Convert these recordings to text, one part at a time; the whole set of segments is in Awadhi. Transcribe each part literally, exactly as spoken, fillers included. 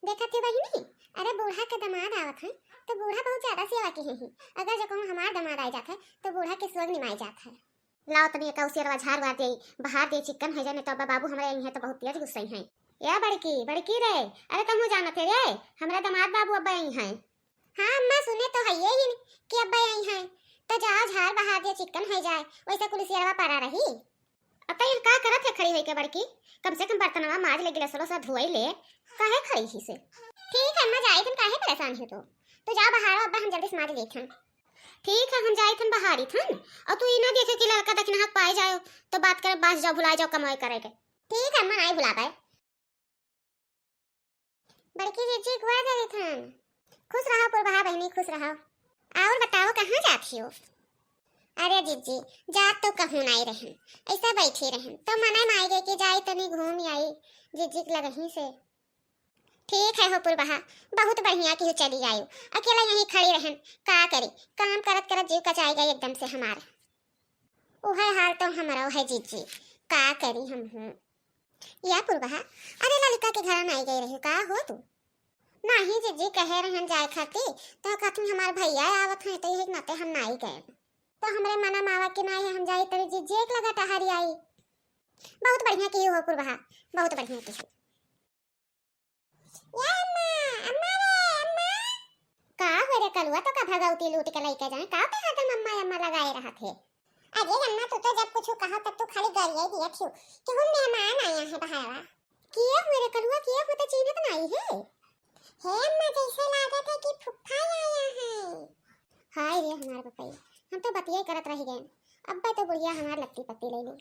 देखत ही बहिनी, अरे बूढ़ा के दामाद आवत है, तो बूढ़ा बहुत ज्यादा सेवा किहे ही। अगर जो कहूँ हमार दामाद आइ जात है, तो बूढ़ा के स्वर्ग निमाइ जात है। लाओ तनी एका उसियरवा झार वार देई, बहार देई, चिक्कन होइ जाए, नहीं तो अब्बा बाबू हमरे अइहैं तो बहुत तेज गुस्सइहैं। ए बड़की, बड़की रे, अरे तहूँ जानत है रे, हमरे दामाद बाबू अब्बा अइहैं। हाँ अम्मा, सुने तो हइये ही कि अब्बा अइहैं, तो जाओ झार बहार दे, चिक्कन होइ जाए, वैसे कुल उसियरवा परा रही। अब तै का करत है खड़ी होइके बड़की? कम से कम बर्तनवा माज ले, गिलसवा सा धोई ले, काहे खड़ी ही से? ठीक है अम्मा, जाइत हन, काहे परेशान हो तू? तू जाओ बहारो, अब्बा हम जल्दी से माज लेत हन। ठीक है, हम जाइत हन बहारित हन, और तू ई ना देखे कि लड़का दखिनहा पाए जाओ, तो बात करे बास जाओ, भुलाए जाओ कमाई करे के। ठीक है अम्मा, नाई भुलाबे। बड़की जिज्जी, गोड़ धरे थन। खुश रहो पुरबहा बहिनी, खुश रहो। और बताओ, कहाँ जात हियो? अरे जिज्जी, जात तो कहूँ नाई रहन, ऐसा बैठी रहन, तो मने माई गए कि जाई तनी घूम आई जिज्जी के लगही से। ठीक है हो पुरबहा, बहुत बढ़िया किहू चली आयु, अकेला यहीं खड़ी रहन, का करी, काम करत करत जीव कचाई गई एकदम से हमार। उहे हाल तो हमरो है जिज्जी, का करी हम हूँ। या पुरबहा, अरे ललिका के घर नाई गई रही का हो तू? नाही जिज्जी, कहे रहन जाए खाती, तो कहती हमार भैया आवत हैं, तो यही नाते हम नाई गए। तो हमरे मना मावा के नाई हम जाई तरी जिज्जी एक लगा टहरी आई। बहुत बढ़िया किहू हो पुरबहा, बहुत बढ़िया किहू। या अम्मा, अम्मा रे, अम्मा। का हो रे कलुआ, तो का भगौती लूट के लइके जाए, का पे हरदम अम्मा, अम्मा लगाए रहत है? अरे अम्मा, तू तो जब कुछ कहा तब तू खाली गरियाई दिया थियो कि हम मेहमान आया है बहारवा। किया हुए रे कलुआ, किया हुए तो चीन्हत नाई है। हे अम्मा, जैसे लागत है कि फुफ्फा आया है। हाय रे हमार बपैया, हम तो बतिये करत रह गए, अब्बे तो बुढ़िया हमार लत्ती पत्ती ले ली।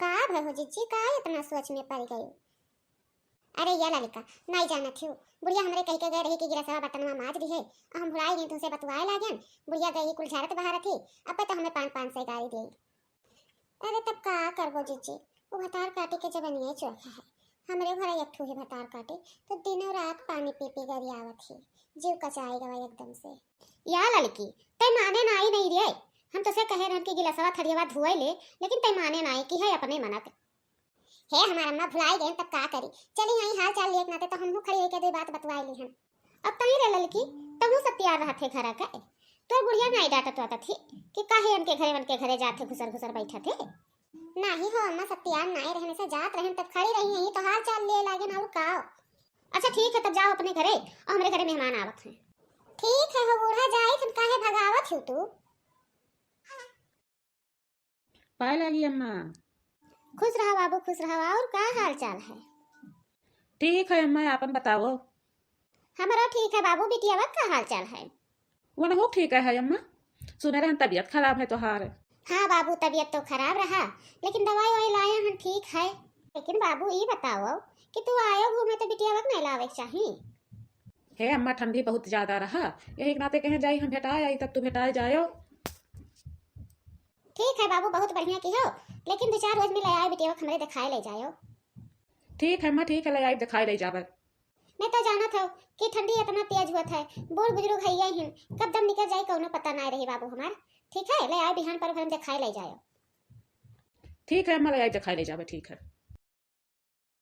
का भय हो जिज्जी, का इतना सोच में पड़ गई? अरे या ललिका, नाई जानत हियो, बुढ़िया हमरे कह के गए रही कि गिलसवा बर्तनवा माज दिहे, आ हम भुलाई गई, तुमसे बतुआए लागेन, बुढ़िया गई कुल झारत बहारत ही, अब्बे तो हमें पान पान से गारी दी। अरे तब का करबो जिज्जी, वो भतार काटे के जवनिया चोखा है। हमरे घर एक ठो है भतार काटे, तो दिनों रात पानी पी पी गरियावत ही, जीव कचाई गवा एकदम से। या ललकी, तै माने नाई नहीं रे, हम तो से कहे रहन कि गिलसवा थरियवा धुए ले, लेकिन तै माने नाई कि है अपने मनक। हे हमार अम्मा, भुलाई गए तब का करी, चली आई हाल चाल लिए के नाते, तो हमहू खड़ी होके दो बात बतवाई ली हम। अब तही रे ललकी, तहू सब तैयार रहत है घरा का। तोर बुढ़िया नाई डांटत वाटत ही कि काहे इनके घरे, उनके घरे जात है, घुसर घुसर बैठत है। नाही हो अम्मा, सब तैयार नाई रहने से जात रहन तब खड़ी रही हैं, तो हाल चाल लिए लागेन और का। अच्छा ठीक है, तब जाओ अपने घरे, और हमरे घरे मेहमान आवत हैं। ठीक है हो बूढ़ा, जाई तुम काहे भगावत हो तू? पाए लागी अम्मा। खुश रहा बाबू, खुश रहा। और का हाल चाल है? ठीक है अम्मा, आपन बताओ। हमरो ठीक है बाबू, बिटियावा का हाल चाल है? वनहु ठीक है अम्मा, सुने रहन तबीयत खराब है तोहार। हाँ बाबू, तबीयत तो खराब रहा, लेकिन दवाई वाई लाया हम ठीक है। लेकिन बाबू ई बताओ कि तू आयो घूमे तो बिटियावा के नहीं लावे के चाही? हे अम्मा, ठंडी बहुत ज्यादा रहा, यही के नाते कहे जाई हम भेटाए आई, तब तू भेटाए जायो। ठीक है बाबू, बहुत बढ़िया किहो, लेकिन दो चार रोज में ले आए बिटिया के हमरे दिखाए ले जायो। ठीक है अम्मा, ठीक है, ले आई दिखाए ले जाबे। मैं तो जानत हो कि ठंडी इतना तेज होत है, बूढ़ बुजुर्ग है ये हिन, कब दम निकल जाई कौनो पता नाई रही बाबू हमार। ठीक है, ले आए बिहान पर हम दिखाए ले जायो। ठीक है अम्मा, ले आई दिखाए ले जाबे, ठीक है।